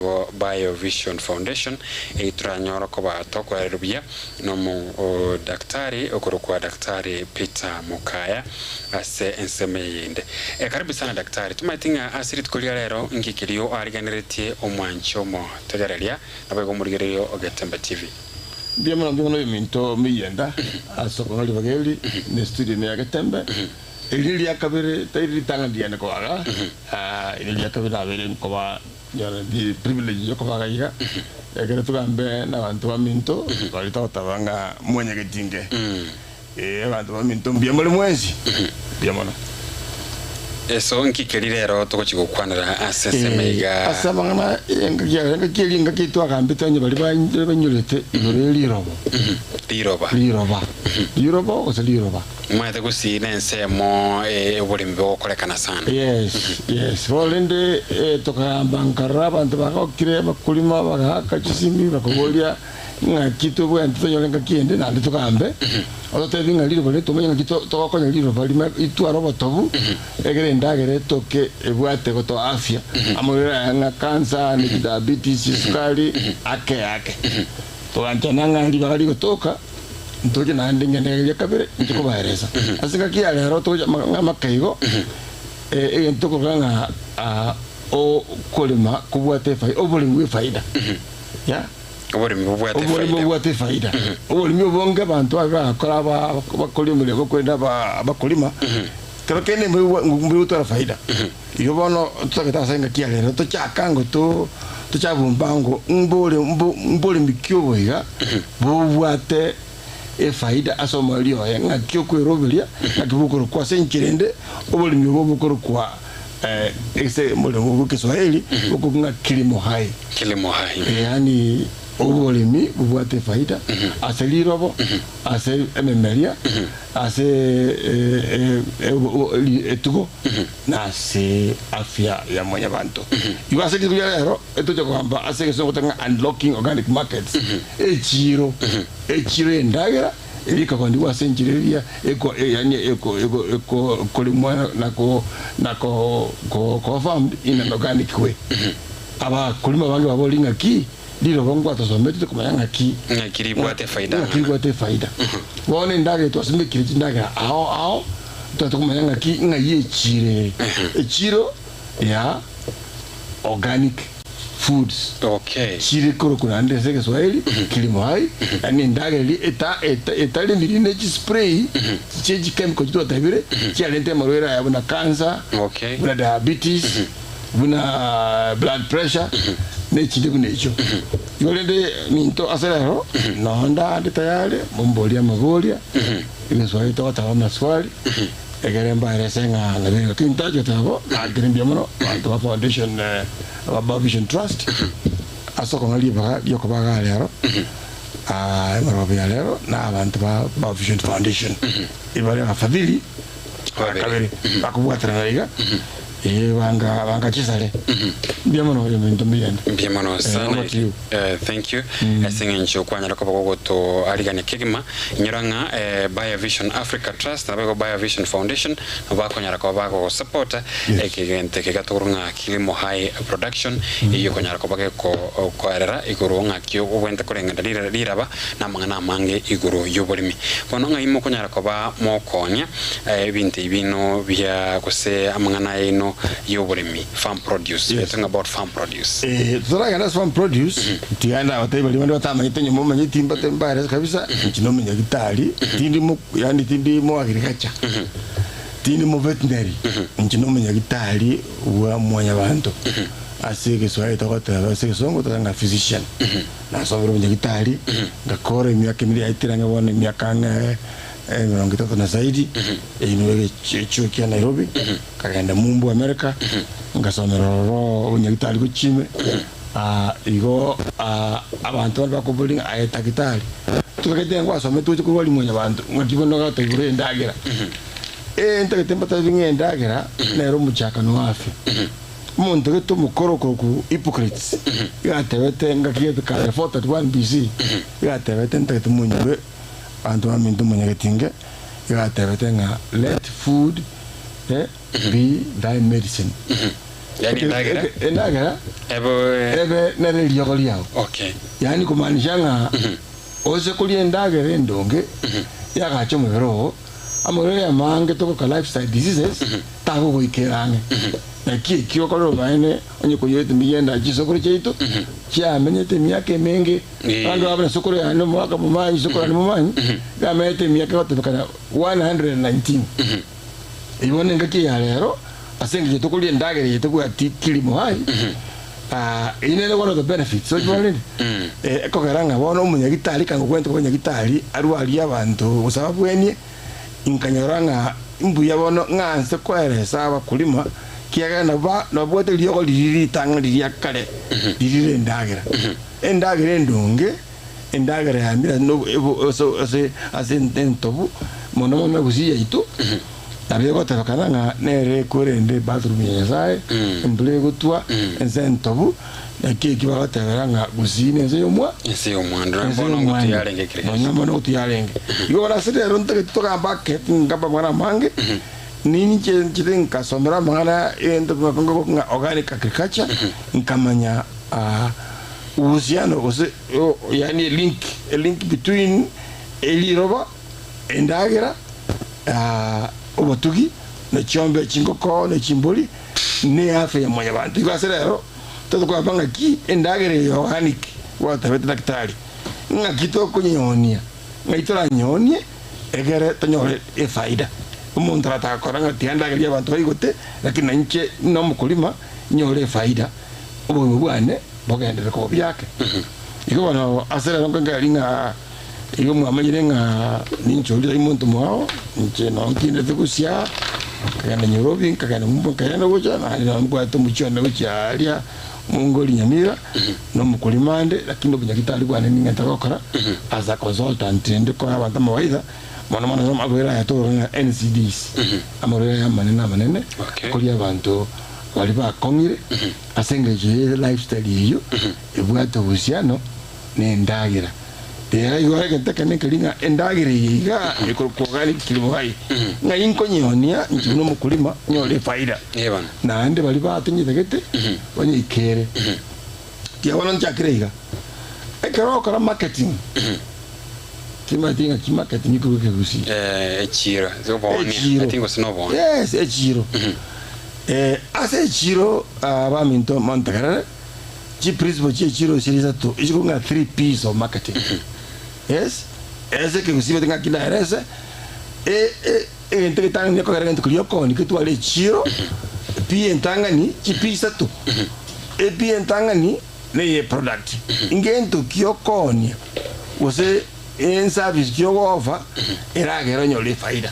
Igo Biovision Foundation eyio toranyore koba tokoererwa buya nomodaktari okorokwa Daktari Peter Mokaya ase ensemo eye ende. Karibu sana daktari, tomaeti ng'a ase rituko ria rero nki kerio oariganeretie omwanchi omotegereria naboigo omorigereria o Getembe TV. Mbuya mono mbuya mono eminto meyenda ase okong'a ribaga eri ne studio ime ya Getembe. Eri neria kabere tari ritang'ani riane koaga, eri neria kabere nabeire nkoba Nyora the privilege yokobaga iga, ekero togambe nabanto baminto baria togotaba ng'a mwanyageti inke. Ee abanto baminto mbuya more mwensi, mbuya mono. So nki keri rero togochia gokwanera ase ensemo iga? Ase amang'ana engaki ya engaki eria engaki twagambete onye baria banyorete igoro ye rirobo. Riroba. Riroba. Rirobo gose riroba. Omanyete gusii nensemo oboremi bogokorekana sana. Yes, yes. Bono rende tokagamba nkarora abanto bagokire abakurima bagaaka chisimi bakaboria ng'aki tobwenerete tonyore ngaki ende naende togambe ototebi ng'a riroba riria tomanye ng'aki togokonya riroba rime ritware obotobu egere endagera etoke ebwate gotoa afya amarwaire aya ng'a cancer ne chidiabetes chisukari ake ake. Toganchana ng'a ribaga rigotoka. Ntoche naende ngende eria kabere inche kobaeresa. Ase engaki ya rero togocha ng'a amakaigo, egento tokoruga ng'a okorema kobwate efaida, oboremi bwa efaida. Yeah. Oboremi bobwate Oboremi efaida. bobwate efaida. Oboremi obonge abanto babe bagakora aba bakori omoremo korende aba abakorima, kero kende mbori gotwara faida. Igo bono totagete ase engaki ya rero tochaka ngo to tochabomba ngo mbore mbo mboremi ki obo iga bobwate efaida ase omoerio oye, ng'aki okweroberia, ng'aki bokorokwa ase enchera ende oboremi obo bokorokwa ase omoremo bwa ekeswahili bokorokwa ng'a kilimo hai. Kilimo hai. Yaani oboremi bobwate efaida ase rirobo, ase ememeria, ase etugo, na ase afya ya mwanyabanto. Igo ase rituko ria rero etoche kogamba ase egesongo goteba ng'a unlocking organic markets, echiiro, echiiro y'endagera eria ekagondigwa ase enchera eria eko yaani eko eko eko ekoremwa na ko na ko ko koba farmed in an organic way. Abakorima abange baboria ng'aki riroba ngwatosometi tokomanya ng'aki Ng'aki ribwate efaida ng'aki ng'ana. ribwate efaida. Bono endagera etwasimekire chindagera ao ao Totagete komanya ng'aki ng'ai echiiro ere. Echiiro ya organic foods. Okay. Chire korokwa naende ase egeswahili kilimo hai, yaani endagera eria eta eta etaremiri ne chispray chie chichemical chie twatebire chiarente amarwaire aya buna cancer, Okay. buna diabetes, buna blood pressure ne echinde buna echio. Igo rende minto ase rero nonde ande tayari momborie amaboria. Egeswali togoteba amaswali, ekere mbaerese ng'a nabio igo. Lakini ntache goteba bo, nakire mbuya mono abanto ba foundation ba Bao Vision Trust ase okong'a ribaga riokoba igaa rero, emerobo ya rero na abanto ba Bao Vision Foundation. Ibare abafadhili ba kabere bakobwaterana iga. Ee, banga banga chisare. Mbuya mono ebinto mbiyende. Mbuya mono Eh, sana. over to you. Eh, thank you ase eng'encho kwanyara koba gogotoarigania kegima. Inyora ng'a eh, Biovision Africa Trust naboigo Biovision Foundation nabo bakonyara koba bagogosapota Yes. ekegento eke gatokorwa ng'a Kilimo High Production eyio ekonyara koba gekoerera igoro ng'aki obwenerete koreng'ana rira riraba na amang'ana amange igoro y'oboremi. Bono ng'ai mokonyara koba mokonya Ebinto ebi bino bia gose amang'ana aino y'oboremi, farm produce, we are Yes. talking about farm produce. Eh, totaragenda ase farm produce, tiga ndabatebie baria bande batamanyete nyuma omanyeti mbate mbaerese kabisa, inche nomonyagitari, tindi mo yaani tindi mo agriculture, tindi mo veterinary, inche nomonyagitari bwa mwanyabanto, ase egeswahili togoteba ase egesongo toteba ng'a physician. Nasomire obonyagitari, ngakora emiaka emere yaetire ang'e bono emiaka ang'e emerongo etato na zaidi, eyio nigo egechuo kia Nairobi, nkagenda mumbu America, ngasomera ororo obonyagitari gochia ime, igo abanto bande bakoboria ng'a aye tagitari, totagete ng'a gwasomete oche korwaria mwanyabanto, ng'aki bono ogoteba igoro y'endagera. Ee ntagete mbatebi ng'a endagera nere omochakano wa afya. Omonto gete omokoro okorokwa Hippocrates, iga atebete ngaki gete kare 431 BC, iga atebete ntagete monywe Abanto baminto monyageti inge iga atebete ng'a let food be thy medicine. Yaani endagera? Endagera Ebe ebe nere eriogo riao. Okay. Yaani kumaanisha ng'a ose koria endagera endonge yagacha omobere oo, amarwaire amange togoka lifestyle diseases tagogoikera ang'e. Naki ekio okorora omaene onye koyete miyenda chisokoro chiaito chiamenyete emiaka emenge, abanto babo na sokoro yane omogaka momanyi, sokoro yane momanyi, yamenyete emiaka egotebekana 119. Eyio bono engaki eye ya rero, ase engencho tokoria endagera eye tobwati kilimo hai, eyio nere one of the benefits, ochi bono rende? Ekogera ng'a bono omonyagitari ekanga okwenerete koba nyagitari arwarie abanto gose ababwenie, inkanyora ng'a mbuya bono ng'a nse koeresa abakulima, kiagera nabo ba nababwate riogo riria ritang'ani riria kare riria ri'endagera. Endagera endonge. Endagera ya mira no ebo ase ase ase entobu, mono mono egusii yaito, nabo egotebekana ng'a nere ekorende ebathroom ya Nyasaye, embura egotwa, ense entobu, naki ekio bagotebera ng'a gusii nense y'omwa Ense y'omwando, na ense bono ngotu y'omwando. yarenge ekero Nonya gionsi. bono ngotu yarenge. Igo bono ase rero ntagete togambe ake, tingamba amang'ana amange, ninche nchire nkasomera amang'ana egento ng'a organic agriculture, nkamanya uhusiano gose yaani a link, a link between eriroba, endagera, obotugi, ne chiombe, chingoko, ne chimbori, ne afya ya mwanyabanto. Igo ase rero totokogamba ng'aki endagera eye organic gwatabete daktari, ng'aki tokonyeonia, ng'ai toranyeonie egere tonyore efaida. Omonto arataka kora ng'a tiga ndagerie abanto baigote, lakini nainche buna omokorima nyore efaida. Obogima bwane bogenderere koba buya ake. Igo bono ase rero nkoengereria ng'a igo mwamanyire ng'a ninche oria tari monto mwao, inche noo nkindete gosia, nkagenda Nyorobi, nkagenda Mumba, nkagenda gocha, naende noo mbwate omochie one gochia aaria Mongoli Nyamira, na omokorima ande, lakini obonyagitari bwane ning'ente gokora as a consultant rende koa abanto amawaidha, mono mono ase amarwaire aya togokora ng'a NCDs, amarwaire aya amanene amanene, koria abanto. Baria bakong'ire ase engencho ye lifestyle eyio ebwate uhusiano nendagera. Rero igo egento ekenene nkeri ng'a endagera eye iga ekorokwa organic kilimo hai, ng'a inkonyeonia inche buna omokulima nyore efaida. Naende baria batonyetagete banyeikere. Tiga bono nchakire iga, ekero ogokora marketing, timanyeti ng'aki marketing ekorwa ekegusii. Echiro, oboonia, Echiro. I think gose noboonia. Yes, echiro. Ase echiro abaminto montegerere, chiprinciple chie echiro chire isato, echiko ng'a three P's of marketing. Yes, ase ekegusii bate ng'aki naerese, egento egetang'ani ekogera egento keria okoonia ketware echiro, P entang'ani, chi P isato, E P entang'ani neye product, ngento ki okoonia gose enservice ki ogo offer eragere onyore efaida.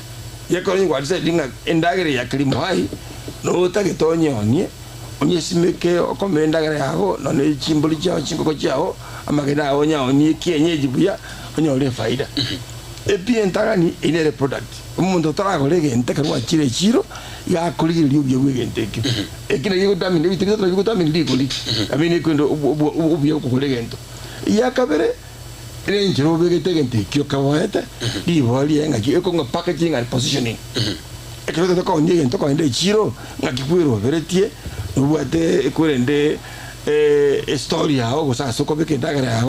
Gekogera onye gwadecide ng'a endagera eye ya kilimo hai notagete onyeonie, onyesimeke okomere endagera yago nonye ne chimbori chiago chingoko chiago, amagena ao onyaonie kienyeji buya onyore efaida. Epi entang'ani eyio nere product, omonto otaragora egento ekero gwachire echiro, iga akorigereria obuya bwa egento ekio. Eki nakio gegodetermine ebinto bitato nabio bigodetermine rigori, I mean ekwenda obuya bwa okogora egento. Eya kabere. Ere enchera obegete egento ekio keboete, riboa riaye ng'aki ekong'a packaging and positioning. Ekero otagete koonia egento okogenda echiro, ng'aki kweroberetie, nobwate ekwerende estory yago gose ase okobeka endagera yago.